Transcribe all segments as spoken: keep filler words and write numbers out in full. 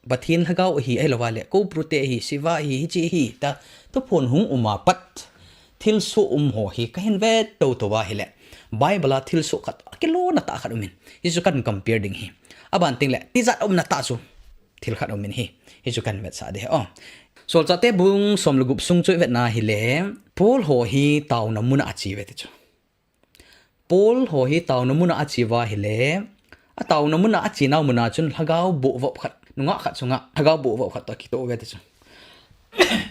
Pathen lhagao ahi, ahilouva le, Koupru te ahi, Shiva ahi, hiche ahi, tia thuphon hung um a pat thilsoh um ho hi kahin vet toutou va ahile, Bible a thilsoh khat, akilona tah khat umin. Hichu kahin compare ding ahi. Aban tengle, tijat umna tah chu thil khat umin ahi. Hichu kahin vetsah ding ahi. Solchahte bung som le gup sung chu ivetna ahile, Paul ho hi taona muna ache uve ti chu. Paul ho hi taona muna ache uva ahile, ataona muna achenau muna chun lhagao boh vop khat, nungah khat chunga lhagao boh vop khat toh akitoh uve ti chu.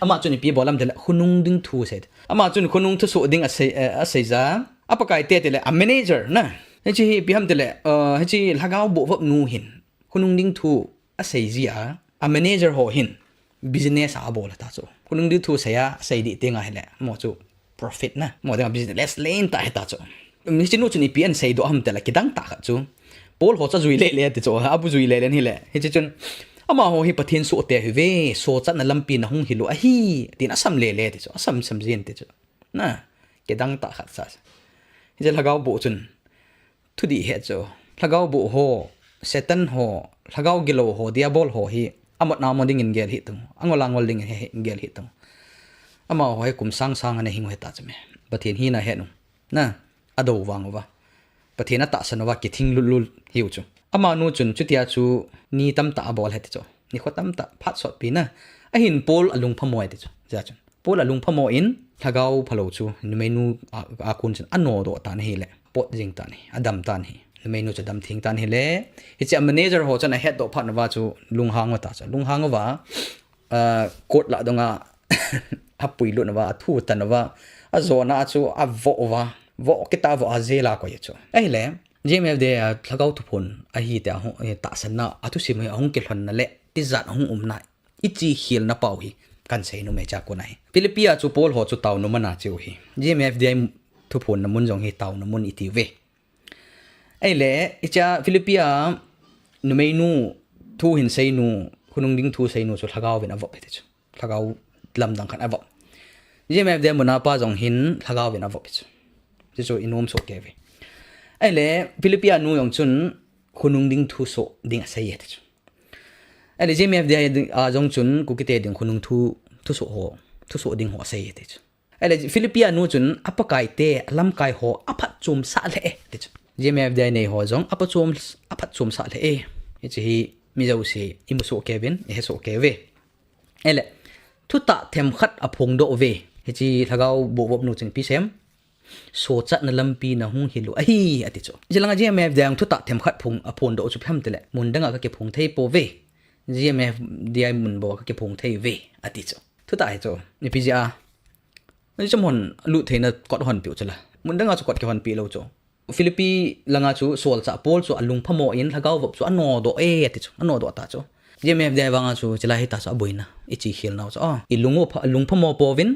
Ama chun ipi abol ham tile, khonung ding thu asei. Ama chun khonung thusoh ding asei, eh, asei a, a Pakai te tile, a manager na. Hiche hi ipi ham tile, eh, hiche lhagao boh vop nu hin khonung ding thu asei jia, a manager ho hin business abol ta chu. Khonung ding thu asei a, asei ding teng ahile, mo chu profit na, mo dinga business len tah ahi ta chu. Hiche nu chun ipi asei doh ham tile, kidang tah khat chu, Paul ho chu ajui lele ti chu, abu jui lele ahile. Hiche chun, amaho hi Pathen sohte ahiuve, sochatna lampi nahung hil u ahi, tin asam lele ti chu, asam sam jin ti chu. Na, kidang tah khat sa. Hiche lhagao boh chun, thudih het chu. Lhagao boh ho, Satan ho, lhagao gilou ho, Diabol ho hi, amotna mo dingin gel hih tung, angol angol dingin he, he, gel hih tung. Amaho hi kum sang sang ana hing u ahi ta chu me. Pathen hina ahet u. Na, adou vang uva. Pathen atahsan uva, kithing lut lut hiu chu. Amanu chun, chutia chu, ni tamtah abol ahi ti chu. Nikho tamtah, phat sotpi na. Ahin Paul alung phamo ahi ti chu. Hijeh chun. Paul alung phamo in, lhagao phalou chu, numeinu a, a kon chun, anodoh tan ahile, pot jing tan ahi, adam tan ahi. Numeinu chu adam theng tan ahile, hiche a manager ho chun ahetdoh phat uva chu, lunghang uva ta chu, lunghang uva, ah, coat lah dunga, apui lut uva, athu tan uva, ajona chu, avoh uva, voh kitah avoh a jail a akoi chu. Ahile, J M F D a lhagao thuphon ahi tia hung, eh, tahsanna, athusim hi ahung kilhonna le, tijat ahung umna. Iche khelna pau hi, kahin sei nom e hichea kon a hi. Philippi a chu Paul ho chu taona mun a ache u ahi. J M F D a thuphonna mun jong hi taona mun iti uve. Ahile, hichea Philippi a numeinu thu hin seinu, khonung ding thu seinu chu lhagao vin avop ahi ti chu. Lhagao lamdang khat avop. J M F D a mun a pa jong hin lhagao vin avop ahi chu. Hichu inom soh kei uve. Ahile, Philippi a nu jong chun khonung ding thusoh ding asei e ti chu. Ahile J M F D a jong chun Kukite ding khonung thu, thusoh ho, thusoh ding ho asei e ti chu. Ahile Philippi a nu chun a Pakai te, a lamkai ho, aphatchomsah lheh e ti chu. J M F D a nei ho jong aphatchom, aphatchomsah lheh e. Hiche hi mi jouse imu soh kei uvin, ihe soh kei uve. Ahile, thutah themkhat aphongdoh uve. Hiche lhagao boh vop nu chun ipi asei em. Sochatna lampi nahung hil u ahi, ati chu. Hiche langa J M F D a jong thutah themkhat phong, aphongdoh chu ipi ham tile, mun danga kakiphong thei pouve. J M F D a mun bou a kakiphong thei uve, ati chu. Thutah ahi chu. Ipi jeh a. Hiche chomhon lut theina kot honpeh u chu la. Mun danga chu kot kihonpeh lou chu. Philippi langa chu solchah Paul chu alung phamo in lhagao vop chu anodoh e, ati chu. Anodoh ta chu. J M F D a vanga chu, hiche lai hi ta chu aboina. Iche khelnau chu. Ah, ilung u pha, lung phamo pouvin,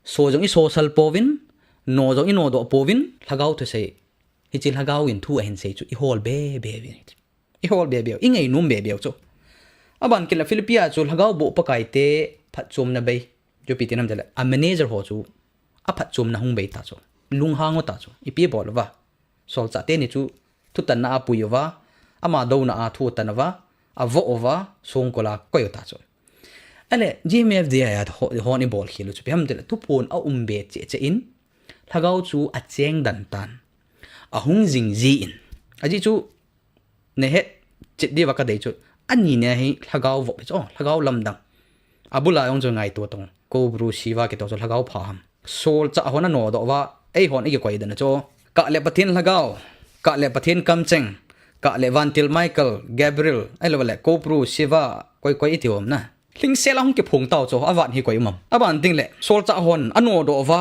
so jong isosal pouvin, no jong inodoh pouvin, lhagao thusei. Hiche lhagao in thu ahin sei chu ihol be be uve. Ihol be be u, ingainom be be u chu. Aban kit le Philippi a chu lhagao boh Pakai te phatchomna bei. Chu ipi ti nam tile, a manager ho chu aphatchomna hung bei ta chu. Lunghang u ta chu. Ipi bol uva. Solchah teni chu thutanna apui uva, ama douna a thutan uva, avoh uva, songkul a akoi u ta chu. Ahile, J M F D a ho, hon ibol khel u chu ipi ham tile, thuphon aum be cheh cheh in, lhagao chu acheng den tan. Ahung jing jin. Ajeh chu, nahet chet diuva kadei chu, ani nia hi lhagao vop chu, lhagao lamdang. Abul a jong chu ngaito tong. Koubru Shiva kiti chu lhagao pha ham. Solchah hon anodoh uva, eihon ikikoi dan chu. Kah le Pathen lhagao, kah le Pathen kamcheng, kah le vantil Michael, Gabriel, ahilou le Koubru Shiva, koi koi iti u ham na. Lhingsel a hung kiphong tau chu, avan hi koi um am. Aban tengle, solchah hon anodoh uva,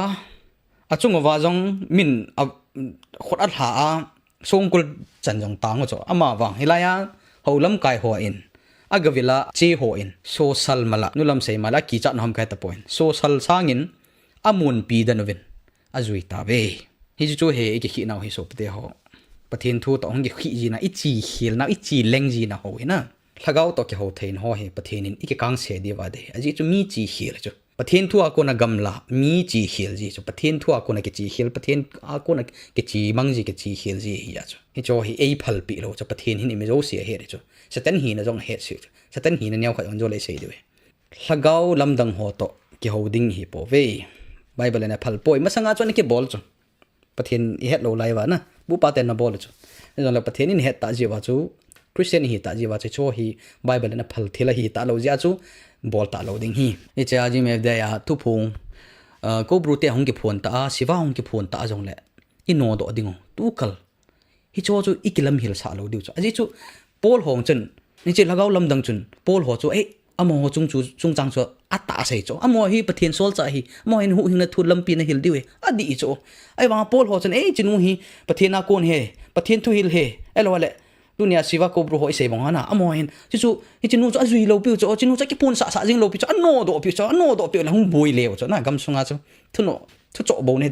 achung uva jong min a, khut alha a, songkul chan jong tang u chu. Ama vang hilai a, hou lamkai hon, agavil a che hon, sosal mala, nulam sei mala, kichat na ham kahe tapon. Sosal sangin, amunpi den uvin, ajui tauve. Hichu chu hi, ikikhihnau hi sopite ho. Pathen thu toh hung kikhih jina, iche khelna, iche leng jina ho hi na. Lhagao toh kihou theina ho hi, Pathen in ikikangse diuva dei. Ajeh chu mi che khel chu. Pathen thu a kona gamla mi chekhel ji chu, Pathen thu a kona kichekhel, Pathen a kona kichemang ji, kichekhel ji ahi a chu. Hicho hi eiphalpeh lou chu, Pathen hin imi jouse ahe ding chu. Satan hina jong ahet sih chu. Satan hina neokhat jong jole sei diu ahi. Lhagao lamdang ho toh kihou ding hi pouve. Bible in aphal poi. Masanga chu ana kibol chu. Pathen ihet lou lai uva na, bu pa ten ana bol chu. Hijongle Pathen in ihet tah jeh uva chu, Christian ihi tah jeh uva chu, hicho hi Bible in aphal thil ahi talou jeh a chu, bol talou ding ahi. Hiche a Jim F. Day a thuphong, uh, Kobru te hung kiphon ta a, Shiva hung kiphon ta a jongle, inodoh ding u. Tukal. Hicho chu ikilamhil sah lou diu chu. Ajeh chu, Paul ho chun, hiche lhagao lamdang chun, Paul ho chu, eh, amaho chung chu, chungchang chu, atah asei chu. Amaho hi Pathen solchah ahi, amaho hin huhhingna thu lampi ana hil diu ahi, adih chu. Ahivanga Paul ho chun, eh, hichenu hi, Pathen a kon ahi, Pathen thuhil ahi, ahilouleh, tunia Shiva Kobru ho isei bang hina, amaho hin, hichu, hichenu chu ajui lou piu chu, hichenu chu akiphonsah sah jing lou piu chu, anodoh piu chu, anodoh piu le hung boi leu chu, na, gamsunga chu, thunoh, thuchoh bou nahi,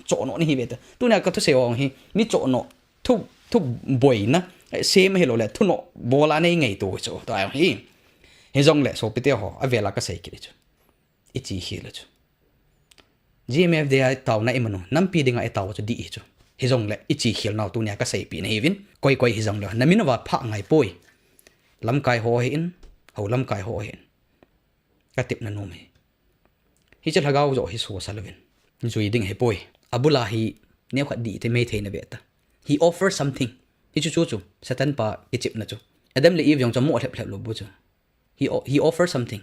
chohnoh nahi ve ta. Tunia kathusei ho hi, mi chohnoh, thu, thuboina, eh, sem ahilouleh, thunoh bol a nei ngaito chu, tua hi. Hijongle, sopite ho, avel a kasei kit chu. Ichekhel u chu. G M F Day a taona imanu, nampi dinga itao chu dih hi chu. Hijongle, ichekhel nau tunia kaseipeh nahiuvin, koi koi hijongle, namin uva phah ngai poi. Lamkai ho ahin, hou lamkai ho ahin. Katepna nom ahi. Hiche lhagao joh hi social uvin. Jui ding ahipoi. Abul a hi neokhat dih te mei thei nave ta. He offer something. Hichu chu chu, Satan pa kichepna chu. Adam le Eve jong chu amoh lhep lhep lou bu chu. He o-, he offer something.